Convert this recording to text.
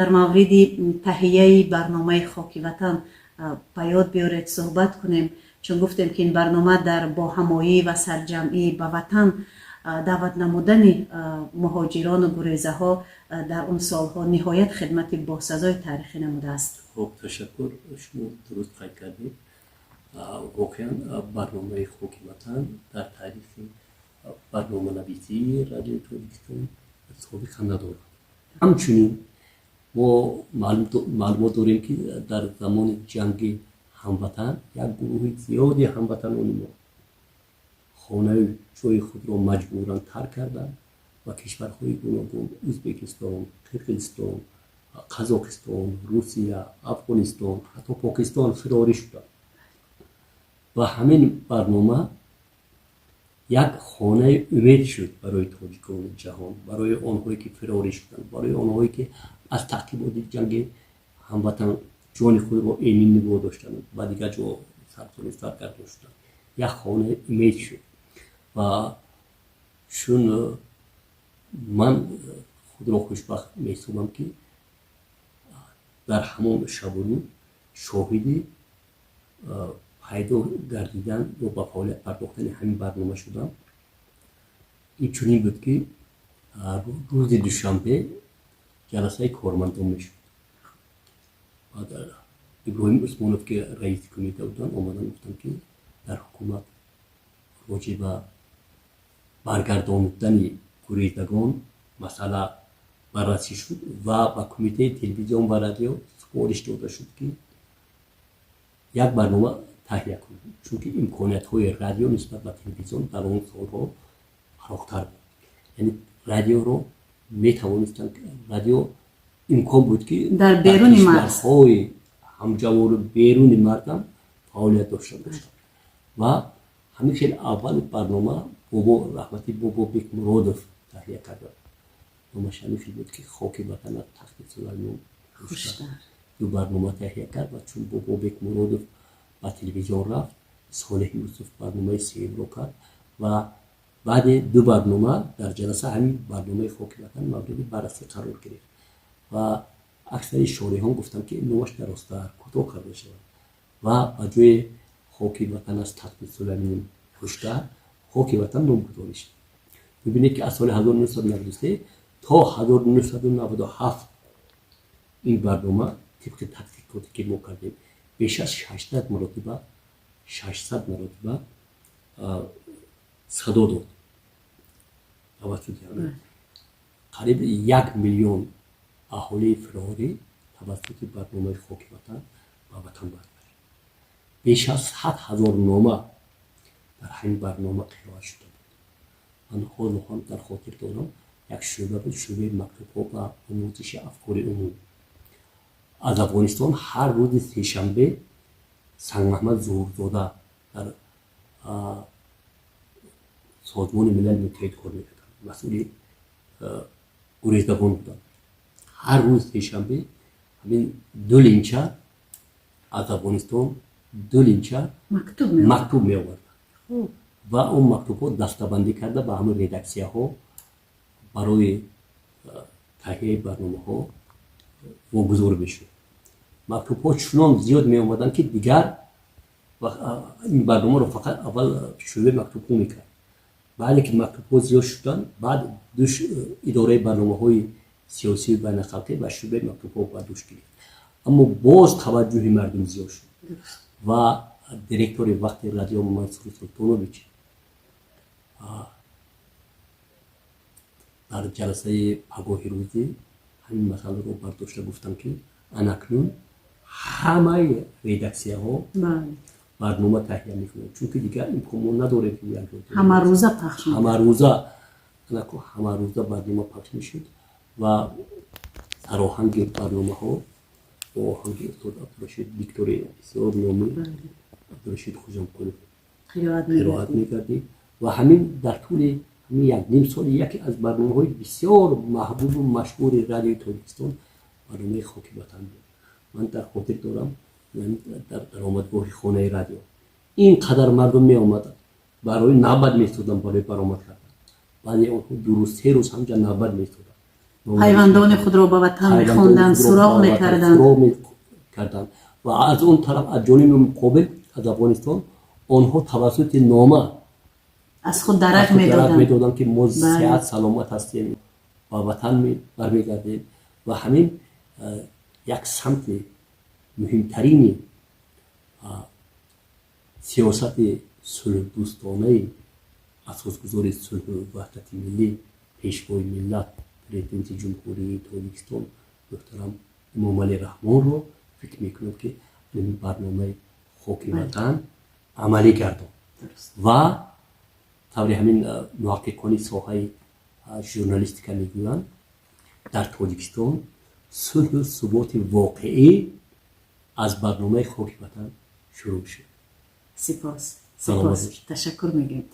Дар мавриди таҳияи барномаи «Хоки ватан» ба ёд биёред, суҳбат кунем, чун гуфтем, ки ин барнома дар боҳамоӣ ва сарҷамъӣ ба ватан даъват намудани муҳоҷирону гурезаҳо дар он солҳо ниҳоят хидмати босазои таърихӣ намудааст. Хуб, ташаккур. Шумо дуруст қайд кардед. Воқеан, барномаи «Хоки ватан» дар таърихи барноманависии Радиои Тоҷикистон собиқа надорад. Ҳамчунин мо маълумот дорем, ки дар замони ҷанги ҳамватан як гурӯҳи зиёди ҳамватанони мо хонаи ҷои худро маҷбуран тарк карданд ва кишварҳои гуногун: Ӯзбекистон, Қирғизистон, Қазоқистон, Русия, Афғонистон, ҳатто Покистон фирорӣ шуданд. Ва ҳамин барнома як хонаи умед шуд барои тоҷикони ҷаҳон, барои онҳое, ки фирорӣ шуданд, барои онҳое, ки аз таъқиботи ҷанги ҳамватан ҷони худро эмин нигоҳ доштанд, ба дигар ҷо саргардон шуданд. Як хонаи умед шуд. Ва чун ман худро хушбахт меҳисобам, ки дар ҳамон шабу рӯз шоҳиди пайдо гардидан ё ба фаъолият пардохтани ҳамин барнома шудам. Ин чунин буд, ки рӯзи душанбе ҷаласаи кормандон мешуд. Баъд Иброҳим Усмонов, ки раиси кумита буданд, омадан, гуфтанд, ки дар ҳукумат роҷеъ ба баргардонидани гурезагон масъала баррасӣ шуд ва ба Кумитаи телевизион ва радио супориш дода шуд, ки як барнома таҳия кунад, чунки имкониятҳои радио нисбат ба телевизион дар он солҳо фарохтар буд. Яъне радиоро метавонистанд, радио имкон буд, ки дар беруни марз, кишварҳои ҳамҷавору беруни марзам фаъолият дошта бошад. Ва ҳамин хел аввал барнома бобо, раҳмати бобо Бекмуродов таҳия карда. Номаш ҳамин хел буд, ки «Хоки ватанат тахти Сулаймон». Ду барнома таҳия кард ва чун бобо Бекмуродов ба телевизион рафт, Солеҳ Юсуф барномаи сеюмро кард. Ва баъди ду барнома дар ҷаласа ҳамин барномаи «Хоки ватан» мавриди баррасӣ қарор гирифт ва аксари шореҳон гуфтанд, ки номаш дарозтар, кӯтоҳ карда шавад ва ба ҷои «Хоки ватан аз тахти Сулаймон хуштар», «Хоки ватан» номгузорӣ шуд. Бибинед, ки аз соли 1993 то 1997 ин барнома тибқи тадқиқоте, ки мо кардем, беш аз 600 маротиба, 600 маротиба садо дод. Тавассути ҳамин қариб 1 миллион аҳолии фирорӣ тавассути барномаи «Хоки ватан» ба ватан баргашт. Беш аз 100 000 нома дар ҳамин барнома қироат шуда буд. Ман ҳоло ҳам дар хотир дорам, як шӯъба буд, шӯъбаи мактубҳо ба омӯзиши афкори умум. Аз Афғонистон ҳар рӯзи сешанбе Сангмаҳмад Зуҳурзода, дар Созмони Милали Муттаҳид кор мекарданд, масъули гурезагон буданд, ҳар рӯз сешанбе ҳамин ду линча аз Афғонистон, ду линча мактуб меоварданд ва он мактубҳо дастабандӣ карда ба ҳамин редаксияҳо барои таҳияи барномаҳо вогузор мешуд. Мактубҳо чунон зиёд меомаданд, ки дигар ин барномаро фақат аввал шӯъбаи мактубҳо мекард. Баъде ки мактубҳо зиёд шуданд, баъд идораи барномаҳои сиёсию байналхалқӣ ва шӯъбаи мактубҳо ба дӯш гирифт. Аммо боз таваҷҷӯҳи мардум зиёд шуд ва директори вақти радио Мансур Султонович дар ҷаласаи пагоҳи рӯзӣ ҳамин масъаларо бардошта гуфтам, ки анакнун ҳамаи редаксияҳо барнома таҳия мекунанд, чунки дигар имкон мо надорем, ки ҳамарӯза пахш. Ҳамарӯза, ҳамарӯза барнома пахш мешуд ва сароҳанги барномаҳо бо оҳанги устод Абдурашид, диктори бисёр номӣ Абдурашид Хуҷамқулов қироат мекардем. Ва ҳамин дар тӯли ҳамин як ним сол яке аз барномаҳои бисёр маҳбубу машҳури Радиои Тоҷикистон барномаи «Хоки ватан» буд. Ман дар хотир дорам, дар даромадгоҳи хонаи радио ин қадар мардум меомаданд, барои навбат меистоданд, барои баромад кардан. Баъзе онҳо 2 рӯз, 3 рӯз ҳамҷа навбат меистоданд. Пайвандони худро ба ватан мехонданд, суроғ мекарданд. Суроғ мекарданд ва аз он тараф, аз ҷониби муқобил, аз Афғонистон, онҳо тавассути нома аз худ дарак медоданд. Медоданд, ки мо сиҳат саломат ҳастем, ба ватан бармегардем. Ва ҳамин як самти муҳимтарини сиёсати сулҳдӯстонаи асосгузори сулҳу ваҳдати миллӣ, Пешвои миллат, Президенти Ҷумҳурии Тоҷикистон муҳтарам Эмомалӣ Раҳмонро фикр мекунам, ки ин барномаи «Хоки ватан» амалӣ гардонд. Ва тавре ҳамин муҳаққиқони соҳаи журналистика мегӯянд, дар Тоҷикистон сулҳу суботи воқеӣ аз барномаи «Хоки ватан» шурӯъ шуд. Сипос, сипос, ташаккур мегӯем.